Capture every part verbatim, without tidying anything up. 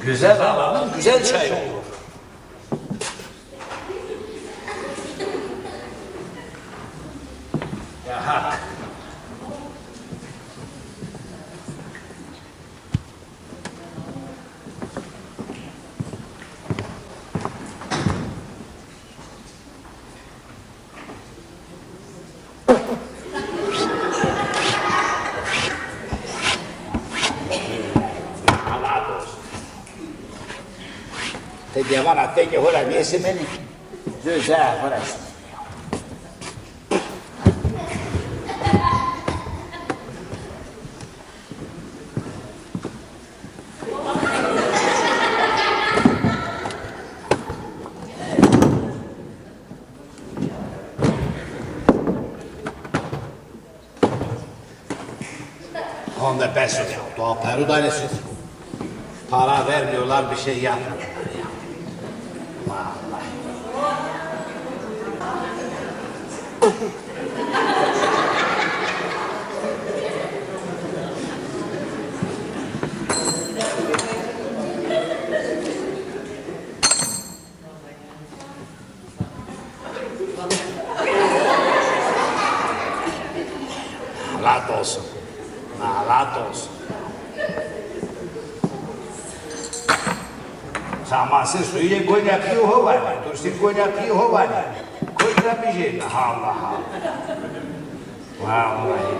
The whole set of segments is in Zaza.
Güzel alanın güzel çayı olur. Ya hak. Ti devana fekê xo ra nêsimenî. Zû zaf xo ra simenî. Honde bes o ya. Doğa peru danesi. Para vermiyorlar, bir şey yapmıyorlar ya. Vallahi. Nalet olsun. Nalet olsun. Samasê suyê gonya pî ho vanê, tursî gonya pî ho vanê. Kotî ra bijê? Allah Allah. Vallahi.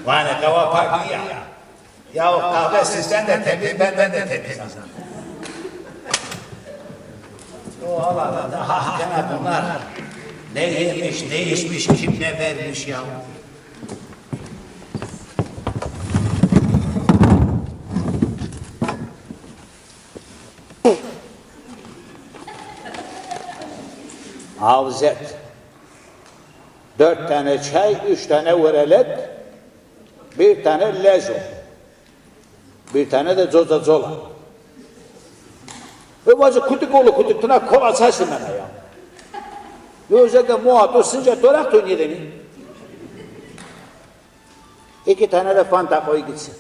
Vanê qewa pak nîya. Ya o qehve sizden de temiz, ben, ben de temiz. O Allah Allah, daha hakikaten bunlar ne yemiş, ne içmiş, kim ne vermiş ya. Avzet. Dört tane çay, üç tane werelet, bir tane lezo, bir tane de coza cola. Ve vacî kutik oğlu kutik, tına kola çay simena ya. Yoksa ki muhato since torak to nîdeni. İki tane de Fanta koy gitsin.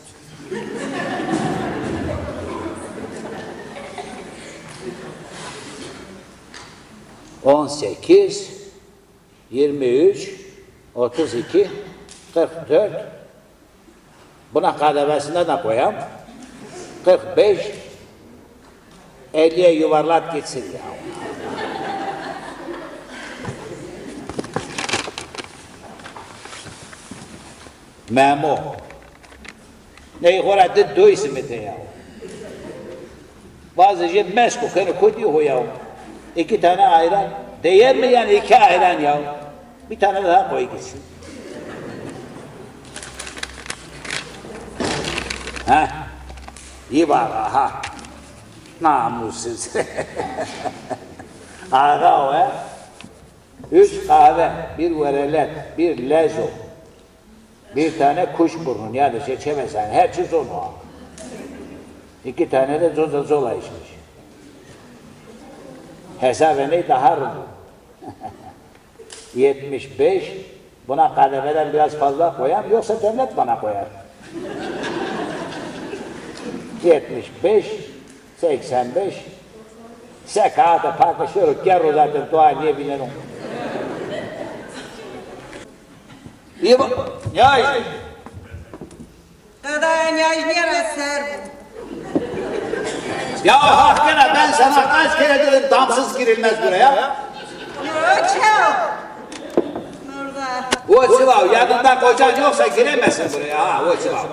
On sekiz, yirmi üç, otuz iki, kırk dört. Buna kadevesinde de koyam. Kırk beş, elliye yuvarlat gitsin ya. Memo. Ney xora di doy simite ya. Bazı je mesko kene kotî ho ya. İki tane ayran. Değer mi yani iki ayran ya? Bir tane daha koy gitsin. Ha? İyi var ha. Namussuz. Ağa o he. Üç kahve, bir werelet, bir lezo, bir tane kuşburnu, yani şey çemesen, her çi zon o. İki tane de zoza zola içmiş. Hesabı ne daha rum. Yetmiş beş, buna kadeveden biraz fazla koyam, yoksa devlet bana koyar. Yetmiş beş, seksen beş, se kağıda pakışıyorum, gel zaten dua niye binerim. İyi bak, ya. Qedaya nîyajnîye ra ser bo. Ya hakkına ben sana kaç kere dedim damsız girilmez buraya. Yo, çew. Burada. O çiva, yanında kocan yoksa giremezsin buraya. Ha, o çiva.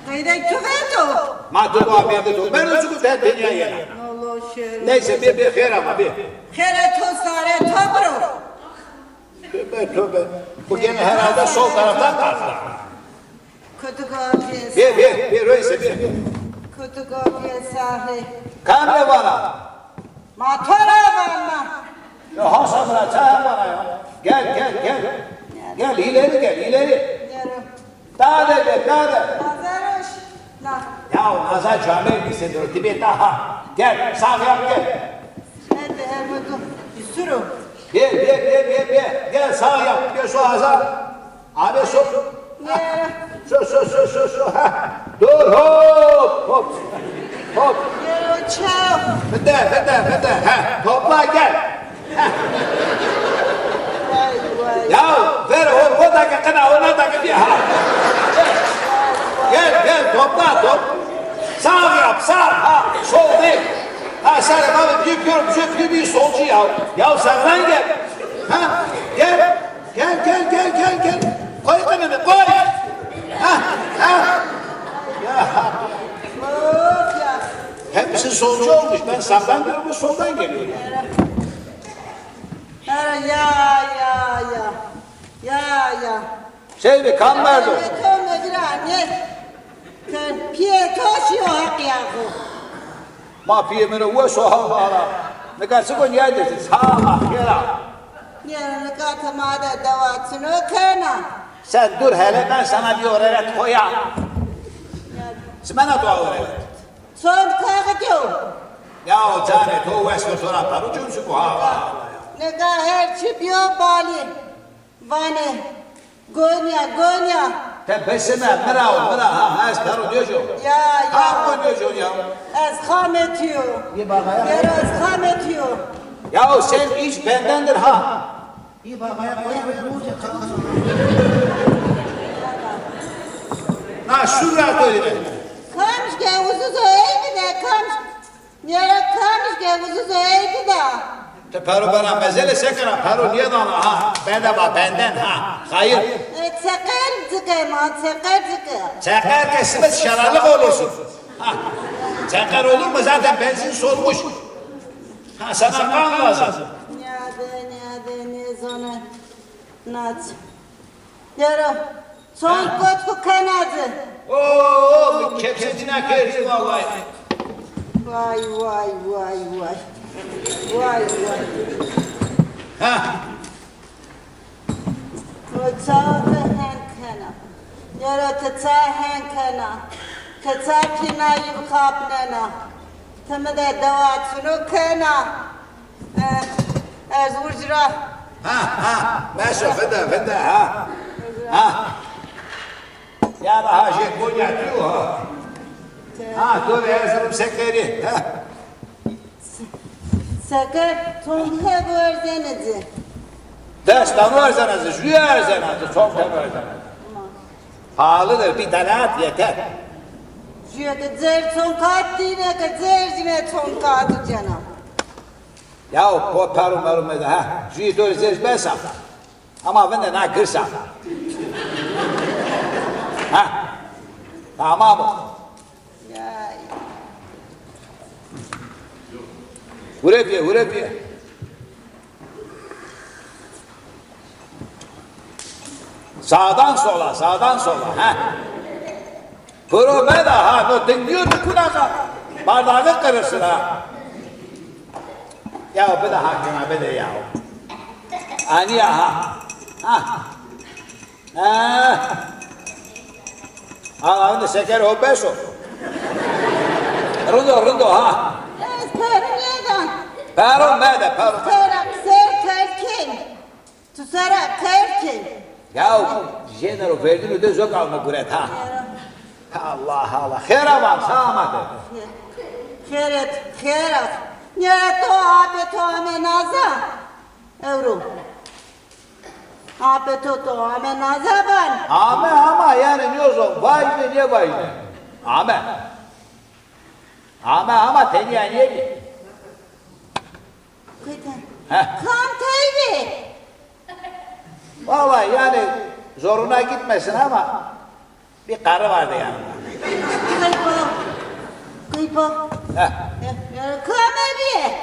Qeydek tu veto. Ma tu bu haberde tu. Ben o çiku ten dünya yena. Allah şer. Neyse bir, bir xeyr ama bir. Xeyre to sare to bro. Tövbe, tövbe. Bu gene herhalde sol taraftan kalktı. Kutu gotî. Bir, bir, bir, öyleyse bir. Kutu gotî sahî. Kamre vana? Ma to ra vana. Ya Hasan bırak, çaya vana ya. Gel, gel, gel. Gel, ileri gel, ileri. Nereye? Daha da gel, daha da. Pazar hoş. La. Ya Ya Naza camêrdî sêdiro, ti bê ta ha. Gel, sağ yap, gel. Hadi Hermedo, bir sürü. Gel, gel, gel, gel, gel. Gel, sağ yap. Gel, sol Haza. Abi, sol. Ne? Sol, sol, sol, sol, sol. Ha. Dur, hop, hop. Hop. Ne o çav? Fide, fide, fide. Ha. Topla, gel. Vay, vay. Ya ver o, o da ki kına, ona da ki bir ha. Gel, gel, topla, top. Sağ yap, sağ, ha, sol değil. Ha, sen abi bir, bir, bir, bir, bir solcu ya. Ya sağdan gel. Ha, gel, gel, gel, gel, gel, gel. Koy kanını, koy. Ha, ha. Ya. Hepsi solcu olmuş. Ben sağdan geliyorum, bu soldan geliyor. Hera, ya, ya, ya. Ya, ya. Şey mi, kan verdi? Piyê to mi vîra nê. Kan piyê to şîyo heqîya xo. Ma piyê mi ro wes o ha vara. Nika çik o, nîya de, ha, ma xêra. Nê, nika ti ma de dewa çino kena. Sen dur hele, ben sana bir oreret koya. Ya. Çimena tu oreret. Çond kaxit o. Ya o canê to wes o, to ra paro çon çik o ha, ha. Nika her çi biyo balî. Vanê, gonya, gonya. Te besime, mi ra o, mi ra, ha, ha, ez paro dêjo. Ya, ya. Ha, o dêjo ya. Ez xamê tu yo. Yê bagaya. Yero ez xamê tu yo. Ya o sen iş bendendir ha. Yê bagaya koy, koy, koy. Na şura koy. Kamş ke uzuzo ey bide, kamş. Nêra kamij ke uzuzo ey bida. Ti pero bena mezele se kena, pero nêdana ha, bende va, benden ha, xayir. E, çeqer cike ma, çeqer cike. Çeqer ke simit şeralık olursun. Ha, çeqer olur mu? Zaten benzin solmuş. Ha, sana kan lazım. Nîyade, nîyade, nêzone. Naç. Yero, son kot ku kena ci. Oo, mi kepse cina kerdi vallahi. Vay, vay, vay, vay. Vay, vay. Ha. O çawa ti hen kena. Yero ti ça hen kena. Ti ça pînayî bixapnena. Ti mi de dewa çino kena. Eh, ez urc ra. Ha, ha, meşo, vinde, vinde, ha. Ha. Ya da ha, jê gonya tu, ha. Ha, to ve Erzurum sekeri, ha. Seker, çond he bu erzeneci. Des tane erzeneci, jüye erzeneci, çond he bu erzeneci. Tamam. Pahalıdır, bir tane at yeter. Jüye ki cer çond kat dine ki cer cime çond kat cena. Ya o po-, peru meru mede, ha. Jüyî to rê zêr besa. Ama vinde na girsa. Ha. Tamam o. Ya. Hure piye, hure piye. Sağdan sola, sağdan sola. Ha. Piro meda ha, no dingîyo nikuna ka. Bardağı kırırsın ha. Ya bir de hakkına bir de ya. Ani ya ha. Ha. Ha. Ha, ani şeker o beş o. Rindo, rindo ha. Ez peru nêdan. Peru mede, peru. Sera ser terkin. Tu sera terkin. Ya jêne ro verdîno de zok alme guret ha. Allah Allah. Xêra van, sağ amade. Xêret, xêra. Nê to apê to ame naza? Ewro. Apê to to ame naza ban? Ame ama yani nêzon vajne nêvajne. Ame. Ame ama tenya nêbî. Kuytan. Heh. Kam teybi? Vallahi yani zoruna gitmesin ama bir karı vardı yanında. Kıypa. Kıypa. Heh. Kam evi?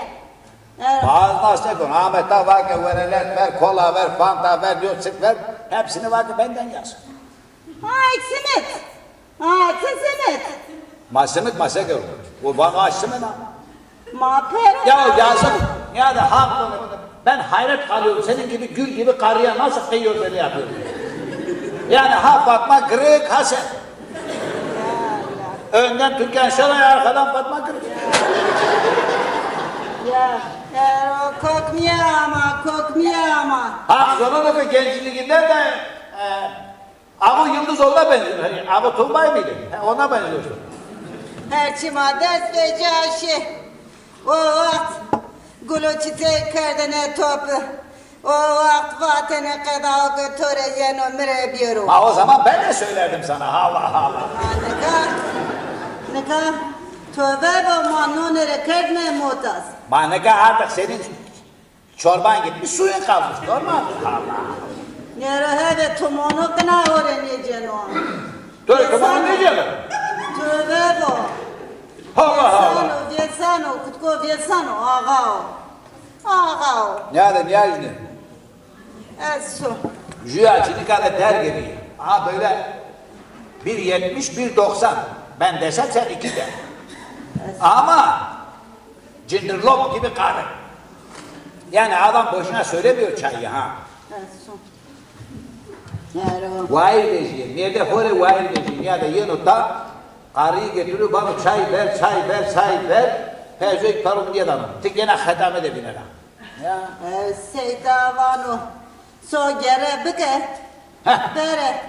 Bazı nasıl konu? Ahmet ta var ki verelet ver, kola ver, fanta ver, yoçuk ver. Hepsini var ki benden yaz. Ay, simit. Ha, ti simit. Ma simit ma se kero. O vano a simit a. Ma pero. Ya yazık. Ya da hak bunu. Ben hayret kalıyorum. Senin gibi gül gibi karıya nasıl kıyıyor böyle yapıyor? Yani ha Fatma Kırık ha sen. Önden Türkan Şoray, arkadan Fatma Kırk. Ya, ya, o kokmaya ama, kokmaya ama. Hak sonunu ki gençliğinde de e, Abu Yıldız ona benziyor. Hani Abu Tuğba'yı mıydı? He, ona benziyor işte. Her çima dest ve caşı. O vaxt gulo çiçek kerdene topu. O vaxt vatene qedao ke to rê yeno mi rê bêro. Ha, o zaman ben de söylerdim sana. Allah Allah. Ma nika, nika to vebo ma nonê rê kerdme motas. Ma nika artık senin çorban gitmiş, suyun kalmış. Normal. Allah. Nêro hebe to mono qina ho rê nêceno. To rê to mono nêceno? To vebo. Allah Allah. Vêsano, vêsano, kutko vêsano, ağao. Ağao. Nîyade nîyajnî? Ez so. Jüya çinika de terg ediyor. Ha böyle bir yetmiş, bir doksan. Ben desem sen iki de. Ama cindırlop gibi karı. Yani adam boşuna söylemiyor çayı ha. Ez so. Yaro. Wayir vejîye. Mêrde xo rê wayir vejîye. Nîyade yeno ta, qarîyî getiriyor, bano çay ver, çay ver, çay ver. Pezek paro mi nêdano. Ti gene xeta mi de vînena. Ya. E, Seyda vano, so gere bike. Heh. Bere.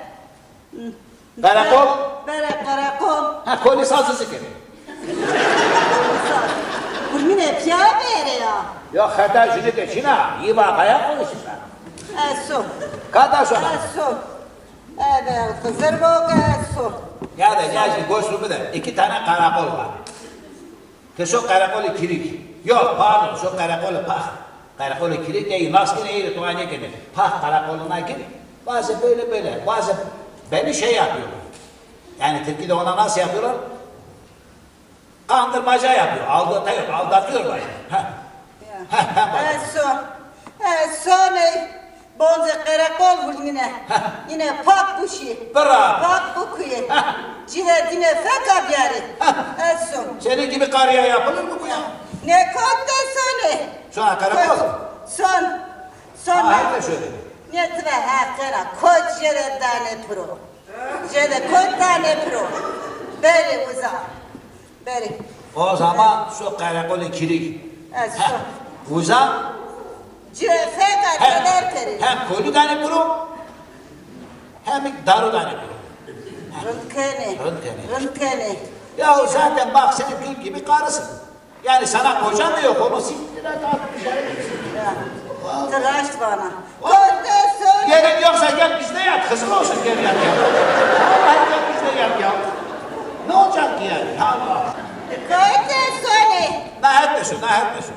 Qereqol? Bere qereqol. Ha, kolî sazı zikir. Gurmine piya bere ya. Ya xeta jüni de çina, yi va qaya konuşma. Eso. Kata sonra? Eso. Ebe, Xizir boke eso. Ya da ya şimdi boşluğumu da iki tane karakol var. Ti so qereqolê Kîrik. Yok, pardon, so qereqolê Pax. Qereqolê Kîrik, ey nas kenê, ey rê toa nêkenê. Pax qereqoluna gir, bazı böyle böyle, bazı beni şey yapıyorlar. Yani Türkiye'de ona nasıl yapıyorlar? Kandırmaca yapıyor, aldatıyor, aldatıyorlar. Ha. Ha, ha, bak. Eso, eso ne? Bonze qereqol vurnîne. Heh. Yine pak buşî. Bravo. Pak bukuye. Heh. Cîve dîne feka biyarî. Heh. Ez son. Senin gibi karıya yapılır mı bu ya? Ne kote sone? Sonra karakol. Son. Son. Ha, hep de şöyle. Ne tive ha kena. Koç jede dane pro. Jede koç dane pro. Beri uza. Berî. O zaman so qereqolê Kîrik. Ez so. Uza. Cifeka teber kerî. Hem kolî danê piro, hem daru danê piro. Rind kenê. Rind kenê. Rind kenê. Ya zaten bak sen gül gibi karısın. Yani sana kocan da yok, onu siktir et, at dışarı gitsin. Ya. Ti raşt vana. Gerek yoksa gel bizde yat, kızım olsun, gel yat ya. Vallahi gel bizde yat ya. Ne olacak ki yani? Allah. Koyte soni. Nahet de şu, nahet de şu.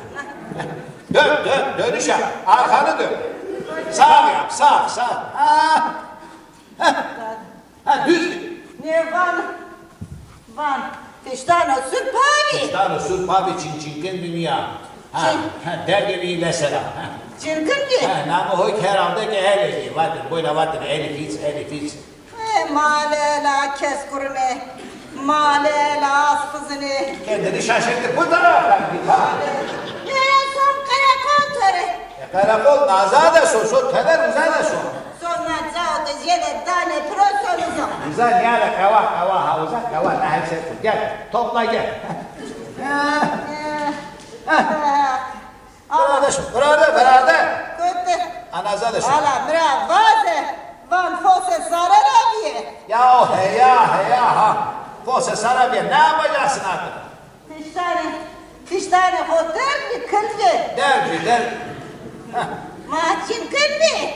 Dön, dön, dönüş yap. Arkanı dön. Sağ yap, sağ, sağ. Ha. Ha, düz. Ne van? Van. Fiştano sur pavi. Fiştano sur pavi çin çinkin dünya. Ha, ha, derdini mesela. Ha. Çinkin ki? Ha, namı hoy herhalde ki el eli. Vardır, böyle vardır, eli hiç, eli hiç. E, male la kes kurme. Male la asfızını. Kendini şaşırttı. Bu taraftan git. Ha. Ne son karakol töre. E, karakol naza da so, so teber uza da so. Sona cao de jede dane pro sonuzo. Uza niyara kawa, kawa, ha, uza kawa, ne hepsi gel, topla gel. Burada şu, burada, burada. Kötü. Anaza da şu. Ala, bira, vaze, van fose sara rabiye. Ya, heya, heya, ha. Fose sara rabiye, ne yapacaksın artık? Fiştane, fiştane ho derdi kıldı. Derdi, derdi. Ha. Ma çin kıldı.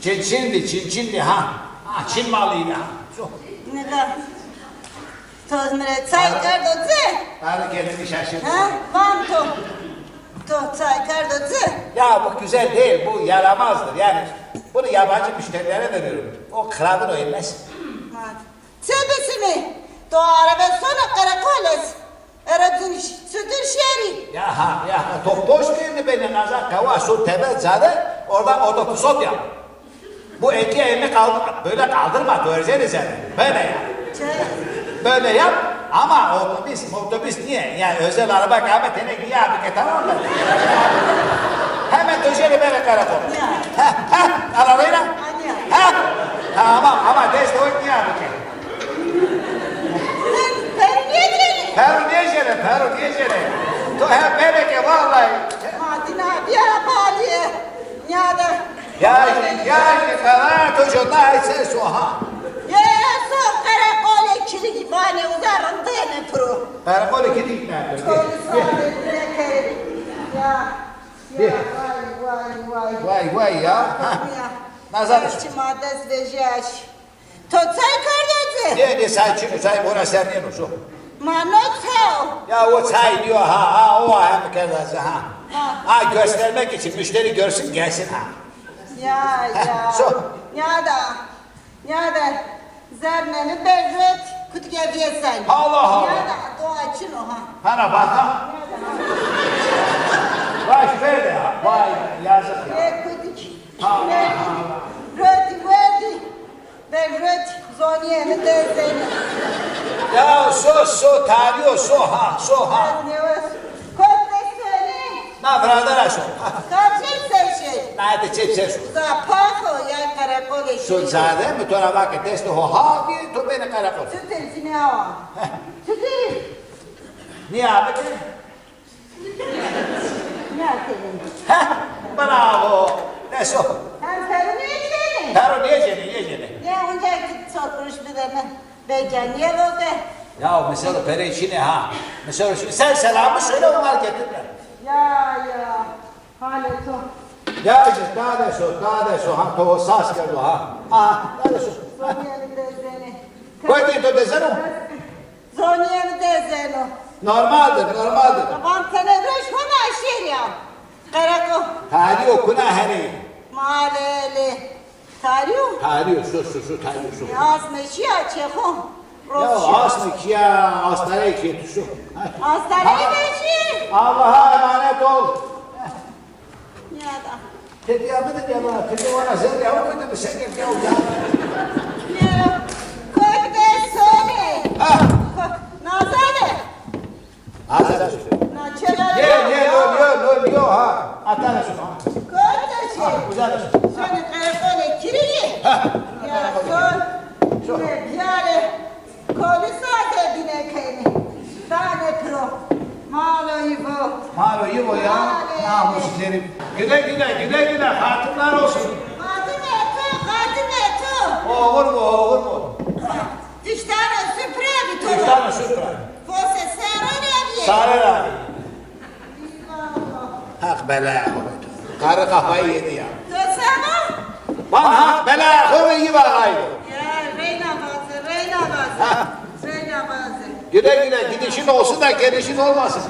Çin çindi, çin çindi ha. Ha, Çin malıydı ha. Çok. Nika. Toz mi rê çay kerdo ci? Arı kendini şaşırdı. Ha? Van to. To çay kerdo ci? Ya bu güzel değil, bu yaramazdır. Yani bunu yabancı müşterilere veriyorum. O kralın o yemez. Ha. Çi bisimi? To arebe sona qereqol es. Era duniş, sudur şeri. Ya ha, ya ha. To boş verini beni naza kawa su tebe zade, orada otobüsot ya. Bu iki elini kaldır, böyle kaldırma, göreceğiz yani. Böyle yap. Böyle yap ama otobüs, otobüs niye? Yani özel araba kâmetine giy abi ki tamam mı? Hemen döşeli böyle karakol. Ha, ha, arabayla. Ha, tamam ama ders de o giy abi ki. Yajnî, yajnî, qerar to jotay ses o ha. Ye, so qereqolê Kilîgî vanê uza rindêne piro. Qereqolê Kilîgî nerede? Polisane bile kerê. Ya, ya, vay, vay, vay. Vay, vay ya. Ha. Ya. Nazar. Çi ma dest vejîyaş. To çay kerdê ci? Nê, nê, çay çin o, çay mi hona ser nêno, so. Ma no çay o? Ya o çay nîyo ha, ha, o hem kerda ci ha. Ha. Ha, göstermek için, müşteri görsün, gelsin ha. Ya, ya. So. Nîyada, nîyada. Zernenî berret, kutke vîyesen. Allah Allah. Nîyada, doğa çin o ha. Hana baka. Nîyada ha. Baş ver ya, vay, yazık ya. E, kutik. Ha, ha, ha. Röti, röti. Berret zonîyêne dezêne. Ya so, so, tarî yo, so ha, so ha. Kot de seni. Na, viradera so. Kaçın sen şey. Na, de çep ses o. Za pafo ya qereqolê. So zade mi to ra vake destê ho ha bî, to benê qereqol. Çi tezîne hawa. Heh. Çi tezîne? Nîya bike? Heh, bravo. Eso. Hem pero nêcênê? Pero nêcênê, nêcênê. Ya onca ki çor kuruş bide mi. Beca nêvote. Ya mesela perê çinê ha. Mesela şu sen selamı söyle, onlar getirler. Ya, ya. Halê to. Ya işte, daha da so, daha da so. Ha, to sas kerdo ha. Ha, daha da so. Sonya bir de seni. Koy ki to dezeno. Zonîye mi dezeno. Normaldir, normaldir. Van tenebreş hona şêr ya. Qereqo. Tarî yo, kuna herê. Malele. Tarî yo. Tarî yo, su, su, su, tarî yo, su. Asme şîya çexo. Ya asme şîya, astare şî tu su. Astare şî. Allah'a emanet ol. Nîyada. Tepîya bidin ya bana, tepîya bana zerrê ew bidin, mi şeker ya ya. Ya, kok de sone. Ha. Kok, nazane. Nazane. Na çever. Ye, ye, yo, yo, yo, yo, ha. Atana şunu, ha. Kok de şey. Ha, güzel. Sone qereqolê Kirîgî. Ha. Ya, son. Şu. Ne biyare. Kolî sade bîne kenê. Dane piro. Malo yi vo. Malo yi vo ya. Namusîz herîf. Güle güle, güle güle. Xatirler olsun. Xatime to, xatime to. Oxir bo, oxir bo. Tiştano supre bî to. Tiştano supre. Fose sare ra bîye. Sare ra bîye. Haq belaya xo vêto. Qarî kafayı yedi ya. To sema? Van Haq belaya xo ve yi vagaydo. Ya, reyna vaze, reyna vaze. Ha. Reyna vaze. Güle güle, gidişin olsun da gelişin olmasın.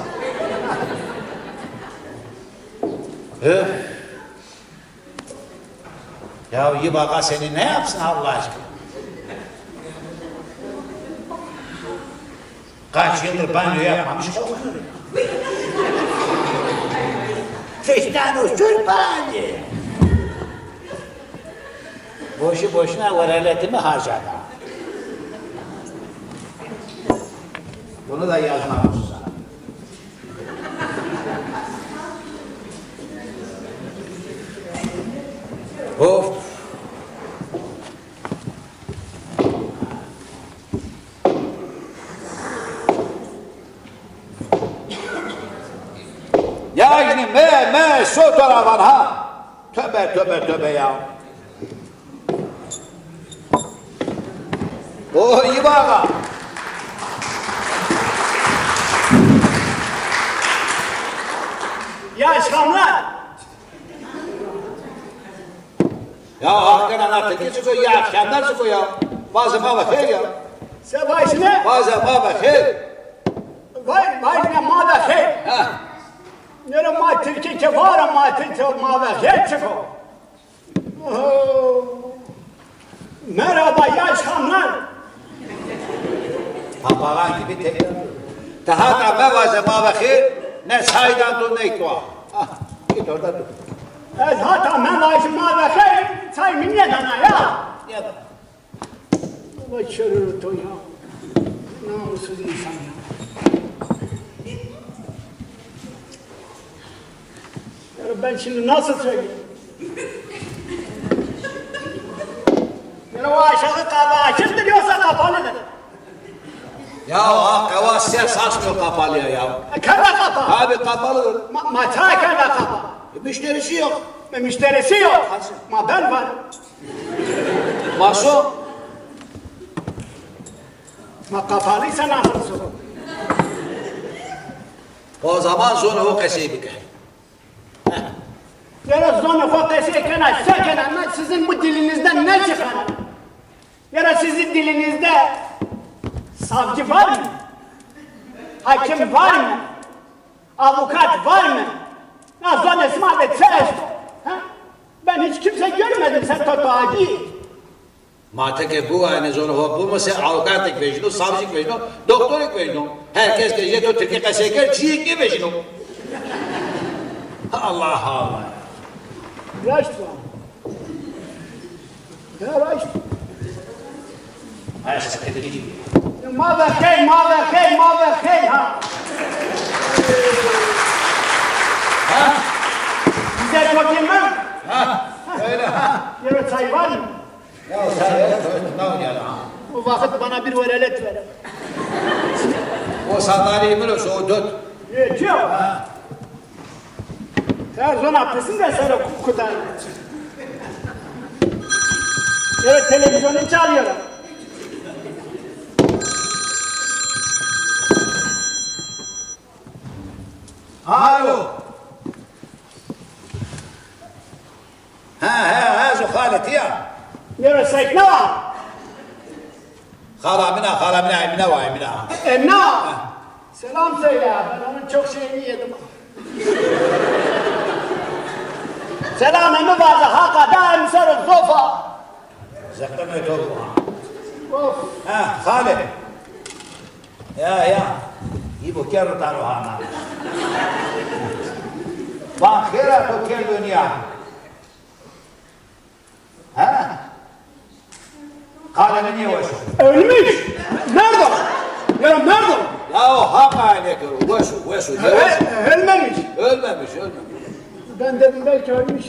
He? Ya yi baga seni ne yapsın Allah aşkına? Kaç yıldır banyo yapmamış kokuyor. Fiştan usul banyo. Boşu boşuna veraletimi harcadı. Bunu da yazmamışsın. Of. Ya yine me, me, so taravan ha. Tövbe, tövbe, tövbe ya. O, iyi bak ha. Ya şamlar. Ya hakikaten artık hiç ya şamlar çıkıyor ya. Bazı ma ve xeyr ya. Se vajine? Bazı ma ve xeyr. Vay, vajine ma ve xeyr. Ha. Nere ma Tirkî ke vara ma Tirkî ma ve xeyr çıkıyor. Merhaba, yaşamlar. Papağan gibi tekrar. Daha da mevaze ma ve xeyr, ne saydan dur ne ikwa. Ah, git orada dur. Ez hata mevaze ma ve xeyr, say minne dana ya. Ya da. Ulan çörür to ya. Namussuz insan ya. Yani ben şimdi nasıl söyleyeyim? Yani o aşağı kapı açıktır yoksa kapalıdır. Ya o kapı ses açmıyor kapalıya ya. E, kapa kapa. Abi kapalıdır. Ma, ma ça kapa kapa. E, müşterisi yok. Müşterisi yok. Ma ben var. Ma so? Ma kapalıysa nasıl so? O zaman sonra o qesey bike. Yara zonê xo qesey kena, se kena, ne sizin bu dilinizden ne çıkar? Yara sizin dilinizde savcı var mı? Hakim var mı? Avukat var mı? Na zonê sima de çi esto? Ha? Ben hiç kimse görmedim, sen to toacı. Ma ti ke biwanê zonê xo bimuse, avukatêk vejno, savcîk vejno, doktorêk vejno. Her kes ke jê to tirkî qesey kerd, çîyêk nêvejîno. Allah Allah. Raşt va. Ya raşt. Ay, se tirkî. Ma ve xeyr, ma ve xeyr, ma ve xeyr ha. Ha? Bize çok yemem. Ha, öyle ha. Yere çay var mı? Ya sen ya, ne oynayan ha? O vakit bana bir velalet ver. O sandalyeyi mi o dört? Yok, yok. Ha. Sen zona pisin de sonra kudan. Evet, televizyonu çalıyorum. Alo. Ha, ha, ha, şu Xalê ti ya. Nêro seyt ne wa? Xala min a, xala min a, Emine wa, Emine. Emine wa? Ha. Selam söyle, ben onun çok şeyini yedim. Selam emi vardı, haka da em ser zofa. Zıkkımê to bu ha. Of. Ha, Xalê. Ya, ya. Î bo kerdo taro hana. Van xêra to kerdo nîya. Ha? Xalê mi nêweş o. Ölmüş. Nerede? Ya nerede? Ya o haka ne kero. Weş o, weş o. Nêweş o. Ölmemiş. Ölmemiş, ölmemiş. Ben dedim belki ölmüş.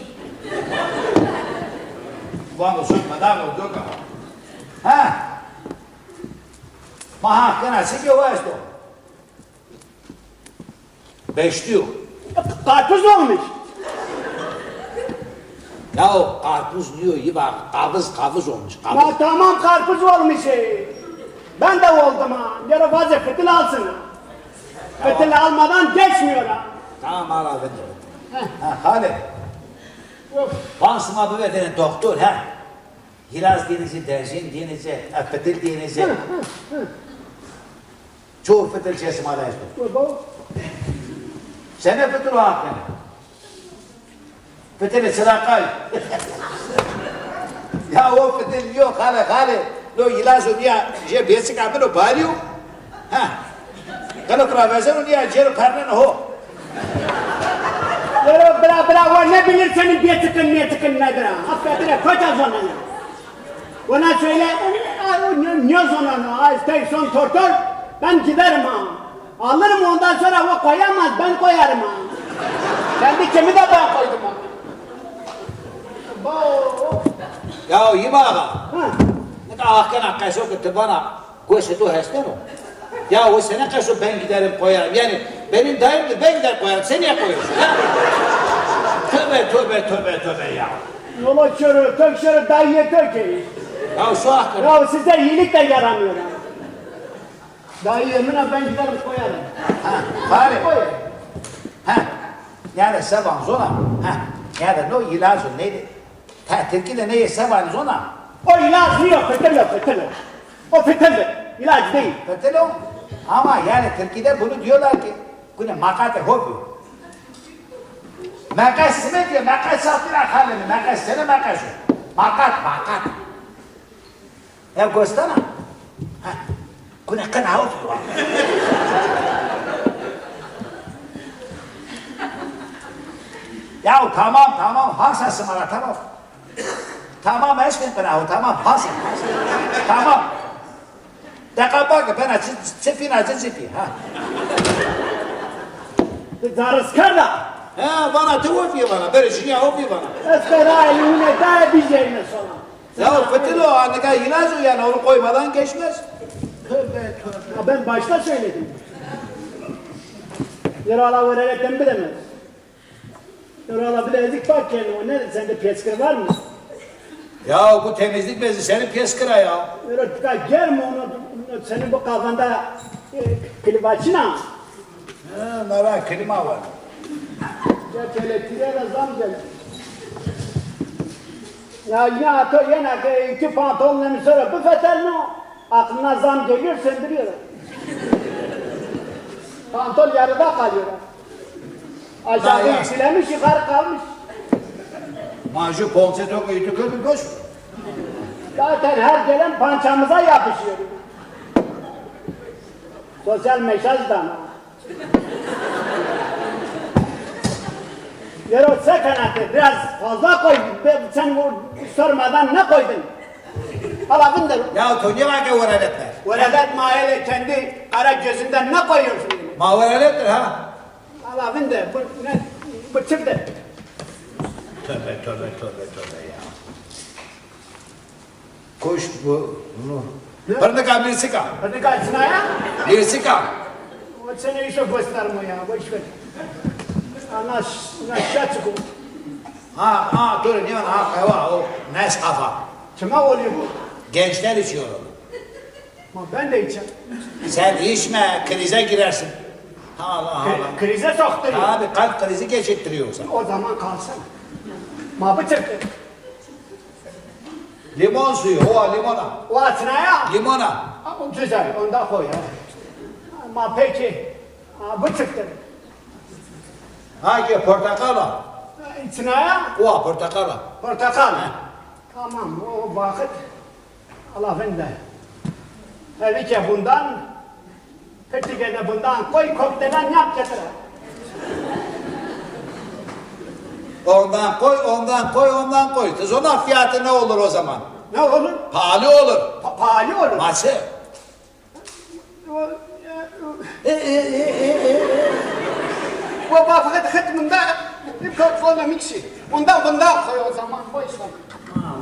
Van o sokmadan o doka. Ha? Ma ha kena sike o esto. Beşliyo. Karpuz olmuş. Ya o karpuz diyor, iyi bak, kavız, kavız olmuş, kavız. Ya tamam, karpuz olmuş. Ben de oldum ha. Yere bazı fitil alsın. Tamam. Fitil almadan geçmiyor ha. Tamam, al, al, ben de. Ha, hadi. Of. Van sima bibe dene doktor, ha. Hilaz diyenici, derjin diyenici, e, fitil diyenici. Çoğu fitil çeşmada esto. Sene fitil o hakkında. Fitil çırakay. Ya o fitil yok, hale, hale. No ilazo niya, je biyesi kamino bariyo. Ha. Kalo travezeno niya, jero karnen ho. Yero bira, bira, o ne bilir senin biyetikin, miyetikin nedir ha? Affedire, koca zonana. Ona söyle, ne, ne zonana? Ay, station tortor, ben giderim ha. Alırım, ondan sonra o koyamaz, ben koyarım ha. Kendi kimi de ben koydum ha. Bo. Ya Yima ağa. Ha. Ne kadar ahkena qeso ki ti bana goşê to hesteno. Ya o sene qeso ben giderim koyarım. Yani benim dayımdır, ben gider koyarım. Sen niye koyuyorsun ya? Tövbe, tövbe, tövbe, tövbe ya. Yola çörü, tök çörü, dayıya tök. Ya şu ahkena. Ya size iyilik de yaramıyor ha. Dayı emine ben giderim koyarım. Ha, bari. Koy. Ha. Nêde se van zona? Ha. Nêde no ilazo neydi? Ha, Tirkî de neyê se vanî zona? O ilaç nîyo, fitil o, fitil o. O fitil o. İlaç değil. Fitil o. Ama yani Tirkî de bunu diyorlar ki, kune makate hobyo. Meqes simit ya, meqes safira halini, meqes sene meqes o. Makat, makat. Ya gostana. Ha. Kune qina o. Ya tamam, tamam, hasa simara, tamam. Tamam, eşkin qina o, tamam, hasa. Tamam. Deqa bak, bena çi, çi fina, çi, çi fi, ha. Ti daris kerda? Ha, vana ti o fi vana, bere jîya o fi vana. Ez qera elî hune daye bijeyne sona. Ya fitil o, anika ilaç o yani, onu koymadan geçmez. Tövbe, tövbe. Ya ben başta söyledim. Yaralı vererek bilemez. Ora la bir de ezik pak keno, ne sende peskir var mı? Ya bu temizlik bezi seni peskira ya. Ora tika germ onu, seni bu kafanda e, klimaçina. Ha, mera klima var. Ya elektriğe de zam geldi. Ya yine ato yine ki iki pantolonla sonra bu fetelno aklına zam geliyor, söndürüyor. Pantol yarıda kalıyor. Aşağı yükselmiş, yukarı kalmış. Ma ju ponse to kuytu köpü boş. Zaten her gelen pançamıza yapışıyor. Sosyal mesaj da ama. Yero se kanate biraz fazla koy. Sen bu sormadan ne koydun? Ala vındır. Ya to niye bak ya veralet ver? Veralet ma hele kendi kara gözünden ne koyuyorsun? Ma veralettir ha. Ala vinde, bu ne, bu çıktı. Tövbe, tövbe, tövbe, tövbe ya. Kuş bu, bunu. Ne? Pırnıka mirsika. Pırnıka içine ya? Mirsika. O sene işe gösterme ya, boş ver. Ana, ana şaçık o. Ha, ha, dur, ne var? Ha, kava, o nes kafa. Kime oluyor bu? Gençler içiyor onu. Ma ben de içerim. Sen içme, krize girersin. Allah Allah. Kri- krize soktu. Abi kalp krizi geçirttiriyor sana. O zaman kalsın. Ma bu çıktı. Limon suyu, o limona. O atına ya. Limona. Ha, o güzel, onda koy ya. Ma peki, ha, bu çıktı. Ha ki portakala. İçine ya. O portakala. Portakal. He. Tamam, o vakit. Ala vinde. Evi ke bundan, piçike de bundan koy, koktelan yap getire. Ondan koy, ondan koy, ondan koy. Siz ona fiyatı ne olur o zaman? Ne olur? Pahalı olur. Pa- pahalı olur. Nasıl? O, e, o. E, e, e, e, e, e. Bu bak, hıt, hıt bunda, bir kök falan bir şey. Bundan, bundan koy o zaman, boş ver.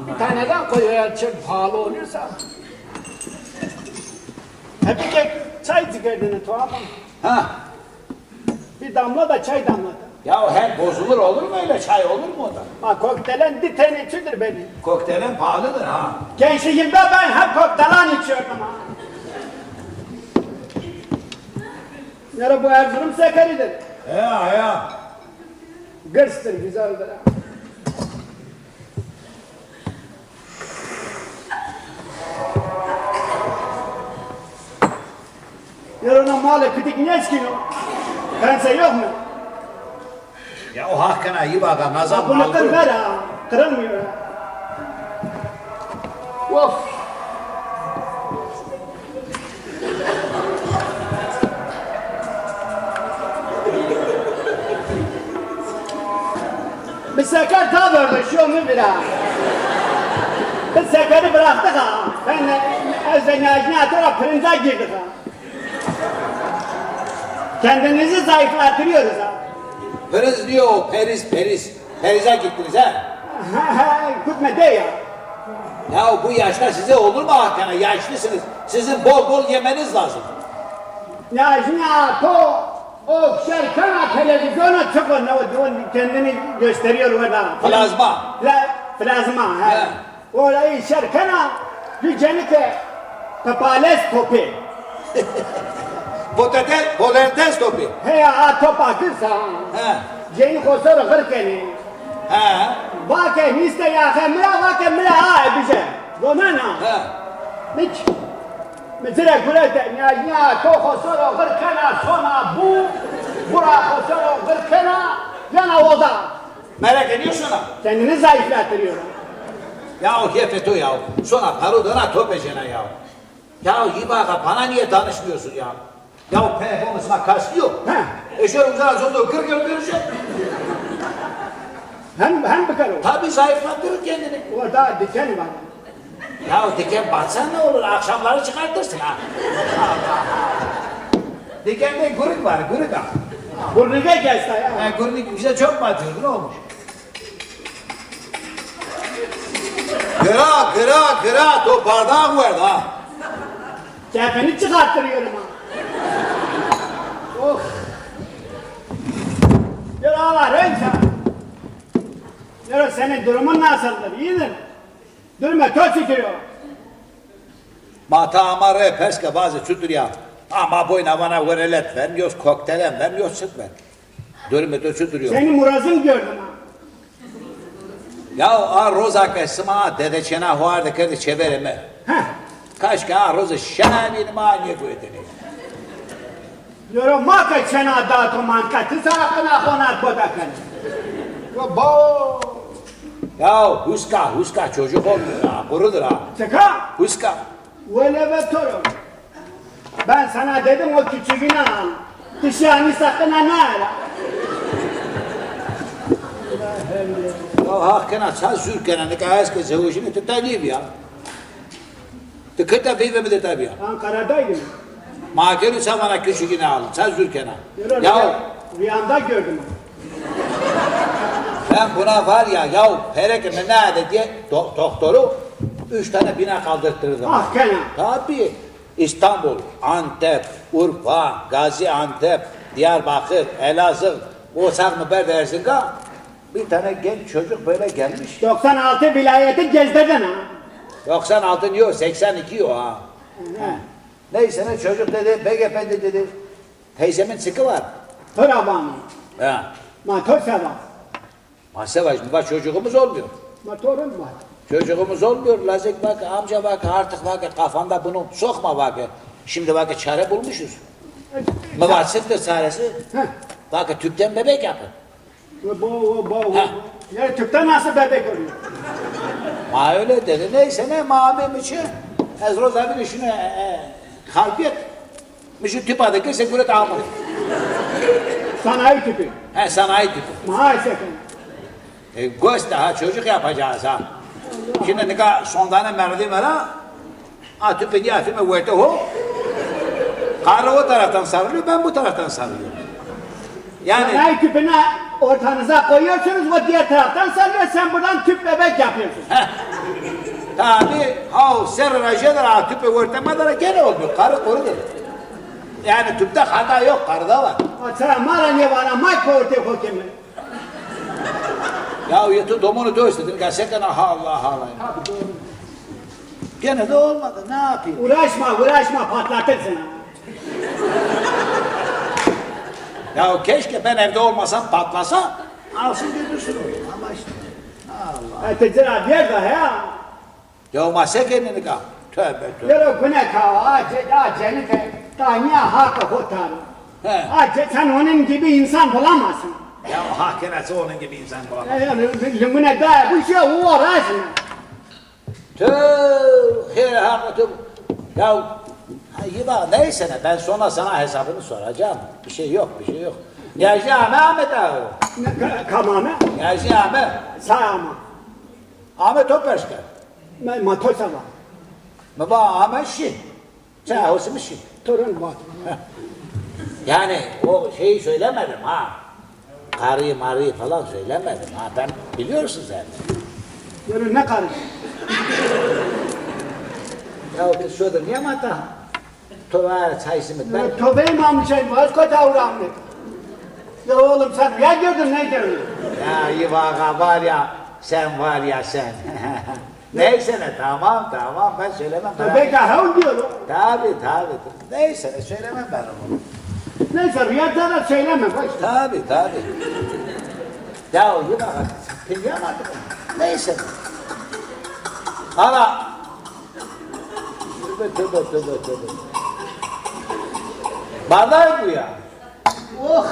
Bir taneden koy, eğer çok pahalı oluyorsa. Hep bir kek çay çıkardın, tamam mı? Ha. Bir damla da çay damla da. Ya hem bozulur olur mu öyle çay, olur mu o da? Ha, koktelen bir tane içidir benim. Koktelen pahalıdır ha. Gençliğimde ben hep koktelan içiyordum ha. Yara bu Erzurum sekeridir. Ya ya. Gırs'tır, güzeldir ha. Yero na male pitik nêskîno. Pense yok mu? Ya o hakkına iyi bak ha, nazar. Ha, bunu kır ver ha. Kırılmıyor ha. Of. Bi seker da verdi, şiyo mi vira. Biz sekeri bıraktık ha. Ben de, ez de Necmi Ator'a pirinca girdik ha. Kendinizi zayıflattırıyoruz ha. Pirinç diyor o, periz, periz. Perize gittiniz ha? Gitme de ya. Ya bu yaşta size olur mu hakikaten? Yaşlısınız. Sizin bol bol yemeniz lazım. Ya şimdi ha, to o şerkana televizyona çıkıyor. Ne o, o kendini gösteriyor orada. Plazma. Pla- plazma, he. He. Orayı şerkana gücenike pepales topi. Potates, patates topi. He ya, a topa kısa. He. Ceni kosor gırkeni. He. Vake niste ya, he, mira vake mira, ha, bize. Zonana. He. Hiç. Mi zire gurete, ya, ya, to xo soro xir kena, sona bu, bura xo soro xir kena, yena oda. Merak ediyorsun ha? Kendini zayıflattırıyor. Ya o herife to ya, sona paru dana to pecena ya. Ya iyi bak ha, bana niye danışmıyorsun ya? Ya o peygamber sana kastı yok. He. Eşer uzak zor zor kırk yıl verecek. Hem, hem bir kere o. Tabii zayıflattırır kendini. Orada diken var. Ya diken batsa ne olur? Akşamları çıkartırsın ha. Diken de guruk var, guruk ha. Gurnike gelsin ya. Ha, gurnuk bize çok batıyordu, ne olmuş? Kira, kira, kira, to bardağı ver ha. Keyfini çıkarttırıyorum ha. Oh. Kira var, renk. Yero, senin durumun nasıldır? İyidir. Durumu to çutur yo? Ma ta ama rê pers ke vaze çutur ya. Ama boyna vana werelet vermiyoruz, koktelen vermiyoruz, çıt ver. Durumu to çutur yo? Seni murazım gördüm ha. Ya a roza ke sima dede çena hoarde kerde çeverê mi. Heh. Kaşke a roze şena bînî ma nêguetêne. Yoro ma ke çena dato manka, ti sara qina xo nat bota kenê. Yo bo. Ya huska, huska, çocuk olmuyor ha, kurudur ha. Çeka? Huska. Wele ve toro. Ben sana dedim o küçüğünü al. Dişi ani sakın ha ne ala. Ya haq kena, ça zûr kena, nika ez ke zewejîme, ti ta nêbîya. Ti keta veyve mi de ta bîya. Ankara'daydım. Ma gelo ça vana küçüğünü al, ça zûr kena. Yürü, ya. Rüyamda gördüm. Ben buna var ya, ya pere ke mi nade diye do doktoru üç tane bina kaldırttırdım. Ah kena. Tabii. İstanbul, Antep, Urfa, Gaziantep, Diyarbakır, Elazığ, o çax mi berd Erzingan, bir tane genç çocuk böyle gelmiş. Doksan altı vilayeti gezdirdin ha. Doksan altı diyor, seksen iki o ha. Hı. He. Neyse ne çocuk dedi, beg efendi dedi, teyzemin çıkı var. Tora bana. Ha. Ma to seba. Ma se vajî, mi va çocuğumuz olmuyor. Ma torun var. Çocuğumuz olmuyor. Lazek va ke, amca va ke, artık va ke, kafanda bunu sokma va ke. Şimdi va ke, çare bulmuşuz. E, mi va çıktı çaresi. Heh. Va ke, tüpten bebek yapın. Ve bo, bo, bo, bo. Ha. Ya tüpten nasıl bebek oluyor? Ma öyle dedi. Neyse ne, ma amim için ez roza bir işine, e, e, halfiyet. Mi ju tüpa de girse guret ama. Sanayi tüpü. He, sanayi tüpü. Maalesef. E, göster ha, çocuk yapacağız ha. Şimdi nika sondane merdim era, ha, tüpü diye afime verte ho. Karı o taraftan sarılıyor, ben bu taraftan sarılıyorum. Yani sanayi tüpünü ortanıza koyuyorsunuz, o diğer taraftan sarılıyor, sen buradan tüp bebek yapıyorsun. Heh. Tabi, ha, ser rajedir ha, tüpü verte madara gene olmuyor, karı korudur. Yani tüpte hata yok, karıda var. Atsana, mara ne var, ama korte kokeme. Ya yetu domonu döştedin, gerçekten ha Allah Allah. Tabii, doğru. Gene de olmadı, ne yapayım? Uğraşma, uğraşma, patlatırsın ha. Ya keşke ben evde olmasam, patlasa, alsın götürsün oraya. Ama işte, Allah. E, tecera bir daha ya. Ya ma se kenê nika? Tövbe, tövbe. Yero gune ka, a ce-, a cenite, ta niya haqı xo taro. He. A ce-, sen onun gibi insan bulamazsın. Ya hak kena, sen onun gibi insan bulamazsın. E, yani, lümüne daha bu şey uğraşma. Tüh, xêr haqı tüh. Ya, ha, iyi bak, neyse ne, ben sonra sana hesabını soracağım. Bir şey yok, bir şey yok. Niyajî ame, Ahmet ağa. Ne, ka-, kam ame? Niyajî ame. Sa ama. Ame to pers ke. Ma, ma to se va. Mi va ame şî. Sen hosimi şî. Torun va. Yani o şeyi söylemedim ha. Karıyı marıyı falan söylemedim ha. Ben biliyorsun zaten. Yani ne karı? Ya bir şudur. Niye mata? Tövbe çay simit. Ben... Ya, tövbe imam şey var, kota uğramlı. Ya oğlum sen rüya gördün, ne gördün? Ya iyi vaka var ya, sen var ya sen. Neyse ne, tamam, tamam, ben söylemem. Ya ben... Tövbe kahve diyor o. Tabi, tabi. Neyse ne, söylemem ben onu. Neyse, rüyada da söyleme, boş ver. Tabi, tabi. Ya iyi vaka, kıyamadım. Neyse ne. Ana, tövbe, tövbe, tövbe, tövbe. Bardak bu ya. Oh!